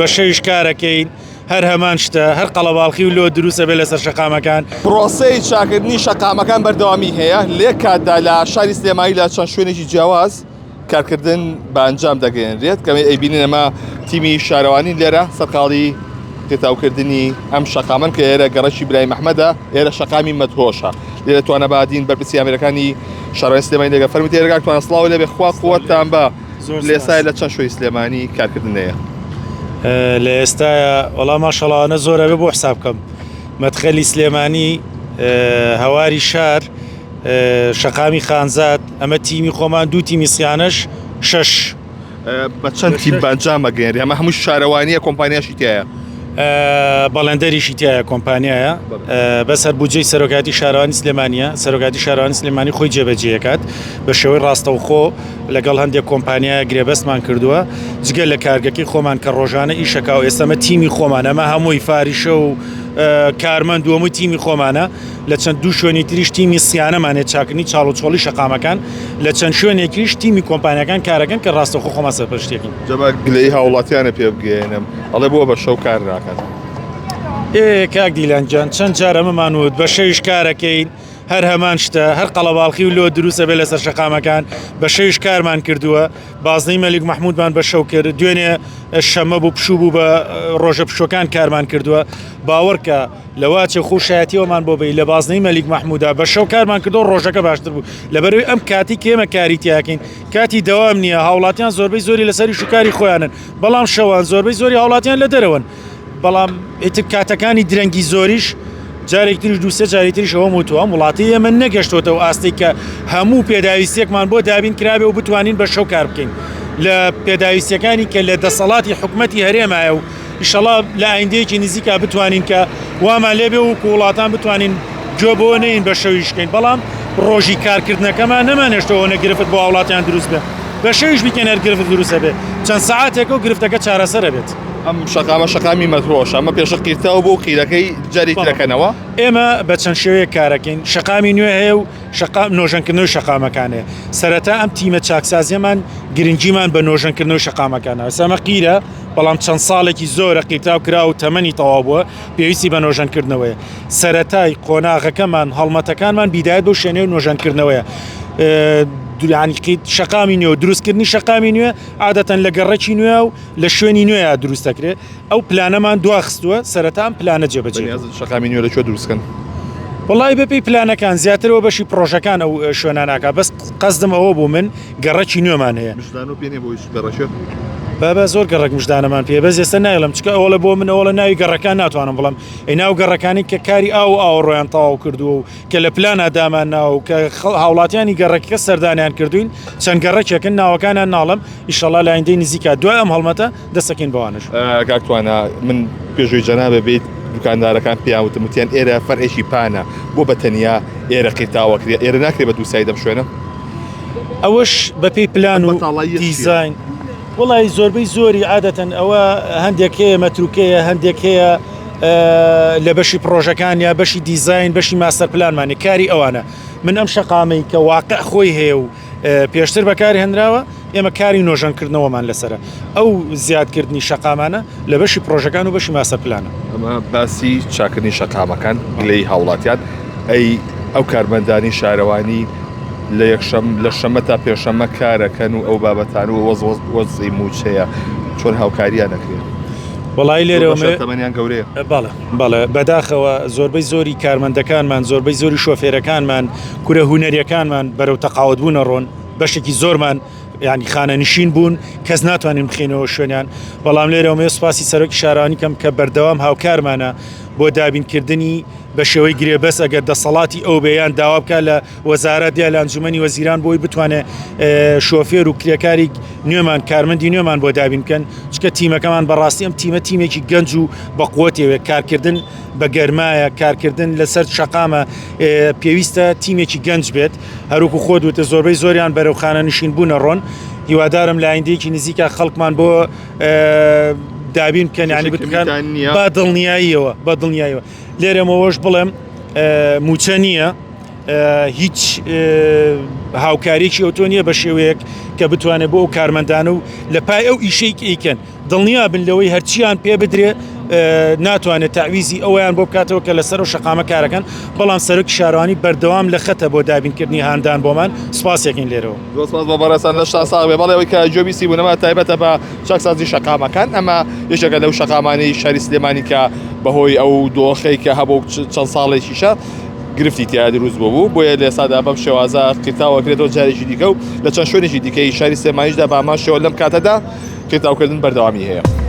بە شەویش کارەکەین هەر هەمان شتە هەر قەڵەباڵخی و لۆ دروست ئەبێ لەسەر شەقامەکان. پرۆسەی چاککردنی شەقامەکان بەردەوامی هەیە، لەیەک کاتدا لە شاری سلێمانی لە چەند شوێنێکی جیاواز کارکردن بە ئەنجام دەگەیەنرێت کە ئەیبینین ئەمە تیمی شارەوانی لێرە سەرقاڵی قیرتاوکردنی ئەم شەقامەن کە ئێرە گەڕەکی برای مەحمەدە ئێرە شەقامی مەدهۆشە لێرە توانە بادین بەرپرسی ئامێرەکانی شارەوانی سلێمانی لەگە فەرمووی ئێرە کاک توانە سڵاو لێبێ خوا قوەتتان بە زۆر لە ئێستایا سپاس. لە چەند شوێنی سلێمانی کارکردن هەیە؟ لە ئێستایا وەڵا ماشەڵا زۆر ئەبێ بۆ حساب کەم مەدخەلی سلێمانی هەواری شار شەقامی خانزاد ئەمە تیمی خۆمان دوو تیمی سیانەش شەش بە چەند تیم بە ئەنجام ئەگەیەنرێ ئەمە هەموو شارەوانیە کۆمپانیاشی تایە؟ بەڵێندەریشی تایە کۆمپانیایە بەس هەر بودجەی سەرۆکاتی شارەوانی سلێمانیە سەرۆکاتی شارەوانی سلێمانی خۆی جێبەجێکات بە شێوەی ڕاستەوخۆ لەگەڵ هەندێک کۆمپانیایە گرێبەستمان کردووە جگە لە کارگەکەی خۆمان کە ڕۆژانە ئیشەکە و ئێستەمە تیمی خۆمان ئەمە هەمووی فاریشە و کارمەند و هەمووی تیمی خۆمانە لە چەند دوو شوێنی تریش تیمی سیانەمانێ چاکردنی چاڵ و چۆڵی شەقامەکان لە چەند شوێنێکیش تیمی کۆمپانیاکان کارەکەن کە ڕاستەوخۆ خۆمان سەرپەرشتیەکەین. جا با گلەیی هاوڵاتیانە پێ بگەیەنم ئەڵێ بۆ بە شەو کار ناکەن. ئێ کاک دیلان گیان چەند جار ئەمەمان وت بە شەویش کارەکەین هەر هەمان شتە هەر قەڵەباڵخی و لۆ دروست ئەبێ لەسەر شەقامەکان بە شەویش کارمان کردووە بازنەی مەلیک مەحمودمان بە شەو کرد دوێنێ شەمە بوو پشوو بوو بە ڕۆژە پشوەکان کارمان کردووە باوەڕکە لەوە چێ خۆ شایەتیەوەمان بۆ بی لە بازنەی مەلیک مەحمودا بە شەو کارمان کردو ڕۆژەکە باشتر بوو لەبەرەوەی ئەم کاتی کێمە کاری تیاکەین کاتی دەوام نییە هاوڵاتیان زۆربەی زۆری لەسەری شوکاری خۆیانن بەڵام شەوان زۆربەی زۆری هاوڵاتیان لە دەرەوەن بەڵام ئیتر کاتەکانی درەنگی زۆریش جارێک تریش دووسێ جاری تریش ئەوەم وتووە ئەم وڵاتی ئێمە نەگەشتۆتەوە ئاستێک کە هەموو پێداویستیەکمان بۆ دابین کرابێ و بتوانین بە شەو کار بکەین لە پێداویستیەکانی کە لە دەسەڵاتی حکومەتی هەرێمایە و ئیشەڵا لە ئایندەیەکی نزیکا بتوانین کە وامان لێبێ و وڵاتان بتوانین گوێ بۆ نەین بە شەویش بکەین بەڵام ڕۆژی کارکردنەکەمان نەمانێشتەوە نە گرفت بۆ هاوڵاتیان دروست بێ بە شەویش بیکەن هەر گرفت دروستە بێ چەند سەعاتێکە و گرفتەکە چارەسەرە بێت. ئەم شەقامە شەقامی مەترۆشە ئەمە پێشە قیرتاو بوو قیرەکەی جاری ترەکەنەوە. ئێمە بە چەند شێوەیەک کارەکەین شەقامی نوێ هەیە و شەقام نۆژەنکردنەوەی شەقامەکان هەیە سەرەتا ئەم تیمە چاکسازیەمان گرنگیمان بە نۆژەنکردنەوەی شەقامەکانە ئێستا قیرە بەڵام چەند ساڵێکی زۆرە قیرتاو کرا و تەمەنی تەواو بووە پێویستی بە نۆژەنکردنەوەیە سەرەتای قۆناغەکەمان هەڵمەتەکانمان بیدایەت بەو شوێنەی و نۆژەنکردنەوەیە یانی شەقامی نوێ و دروستکردنی شەقامی نوێ عادەتەن لە گەڕەکی نوێ و لە شوێنی نوێ دروست دەکرێت ئەو پلانەمان دواخستووە سەرەتا ئەم پلانە جێبەجێ شەقامی نوێ لە کوێ دروستکەن؟ وەڵی بەپێی پلانەکان زیاترەوە بەشی پرۆژەکان ئەو شوێناناکە بەس قەزدم ئەوە بوو من گەڕەکی نوێمان هەیە بابە زۆر گەڕەک مژدانەمان پێ بەس ئێستا نایڵم چکە ئەوڵە بۆ من ئەوڵە ناوی گەڕەکان ناتوانم بڵم ئەی ناو گەڕەکانی کە کاری ئاو ئاوڕۆیان تەواو کردووە و کە لە پلانا دامان ناوە و کە هاوڵاتیانی گەڕەکەکە سەردانیان کردوین چەند گەڕەکێکن ناوەکانیان ناڵم ئیشەڵا لە ئایندەی نزیکا دوای ئەم هەڵمەتە دەستەکەین بەوانش. کاک توانا من پێشوی جەنابە بیت دوکاندارەکان پێیان وتم وتیان ئێرە فەرعێکی پانە بۆ بە تەنیا ئێرە قیرتاوە کرێ ئێرە ناکرێ بە دوو ساید ئەم شوێنە؟ ئەوەش بەپێی پلان و دیزاین وڵی زۆربەی زۆری عادەتەن ئەوە هەندێک هەیە مەتروکەیە هەندێک هەیە لە بەشی پرۆژەکان یا بەشی دیزین بەشی ماستەر پلانمانی کاری ئەوانە من ئەم شەقامەی کە واقع خۆی هەیە و پێشتر بەکارهێنراوە ئێمە کاری نۆژەنکردنەوەمان لەسرە ئەو زیادکردنی شەقامانە لە بەشی پرۆژەکان و بەشی ماستەر پلانە. ئەمە باسی چاکردنی شەقامەکان گلەیی هاوڵاتیان ئەی ئەو کارمەندانی شارەوانی لە یەکشەم لە شەمە تا پێنجشەممە کارەکەن و ئەو بابەتان و وەز وەزی مووچەیە چۆن هاوکاریان ئەکرێ؟ وەڵایی لێرەوە تەمەنیان گەورەیە. بەڵێ بەڵێ بەداخەوە زۆربەی زۆری کارمەندەکانمان زۆربەی زۆری شۆفێرەکانمان کورە هونەریەکانمان بەرەو تەقاوت بوون ئەڕۆن بەشێکی زۆرمان ینی خانەنشین بوون کەس ناتوانین بخینەوە شوێنیان بەڵام لێرەوە مێ سوپاسی سەرۆکی شارانی کەم کە بەردەوام هاوکارمانە بۆ دابینکردنی بە شێوەی گرێبەست ئەگەر دەسەڵاتی ئەو بێ یان داوا بکات لە وەزارەت یا لە ئەنجومەنی وەزیران بۆی بتوانێت شۆفێر و کرێکاری نوێمان کارمەندی نوێمان بۆ دابین بکەن چکە تیمەکەمان بەڕاستی ئەم تیمە تیمێکی گەنج و بەقوەتێوێ کارکردن بە گەرمایە کارکردن لەسەر شەقامە پێویستە تیمێکی گەنج بێت هەروکو خۆت وتە زۆربەی زۆریان بەرەو خانەنشین بوونە ڕۆن هیوادارم لە ئایندەیەکی نزیکە خەڵکمان بۆ دابین بکەن ینی بکەن بە دڵنیاییەوە بە دڵنیایەوە لێرەمەوەش بڵێم موچە نییە هیچ هاوکاریی ئەوتۆ نییە بە شێوەیەک کە بتوانێت بۆ ئەو کارمەندانە و لە پای ئەو ئیشەی ئەیکەن دڵنیا بن لەوەی هەرچیان پێ بدرێ ناتوانێت تەعویزی ئەوەیان بۆ بکاتەوە کە لەسەر و شەقامە کارەکەن، بەڵام سەرۆکی شارەوانی بەردەوام لە خەتە بۆ دابینکردنی هاندان بۆمان، سوپاسیەکەین لێرەوە. زۆر سپاس بۆ بەڕێزتان لەشتان ساغ بێ. بەڵێ ئەوەی کە گوێبیستی بوون ئەمە تایبەتە بە چاکسازی شەقامەکان، ئەمە یەکێکە لەو شەقامانەی شاری سلێمانی کە بەهۆی ئەو دۆخەی کە هەبوو چەند ساڵێکیشە گرفتی تیا دروست بوو، بۆیە لە ئێستادا بەم شێوازە قیرتاوەکرێتەوە جارێکی دیکە و لە چەند شوێنێکی دیکەی شاری سلێمانیشدا بە هەمان شێوە لەم کاتەدا قیرتاوکردن بەردەوامی هەیە.